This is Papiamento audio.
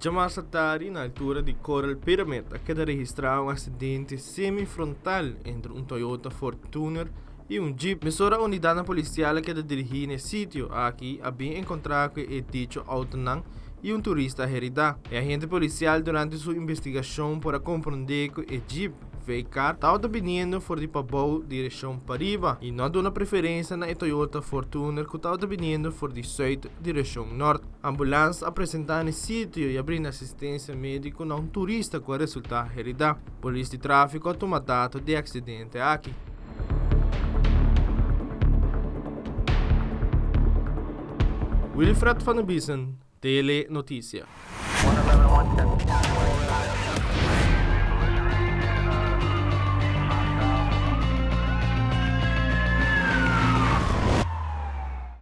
Djamarsa tardi na altura di Coral Pyramid a keda registrá un aksidente semi-frontal entre un Toyota Fortuner i un Jeep. Mesora unidatnan polisial a keda dirigí na e sitio. Aki a bin enkontrá ku e dicho outonan i un turista heridá. E agente polisial durante su investigashon por a komprondé ku e Jeep V-Car tabata biniendo for di pabou direkshon pariba i no a duna preferensia na e Toyota Fortuner ku tabata biniendo for di sùit direkshon nòrt. Ambulans a presentá na e sitio i a brinda asistensia médiko na un turista ku a resultá heridá. Polis di tráfiko a tuma dato di e aksidente aki. Wilfred van der Biesen, Tele Noticia.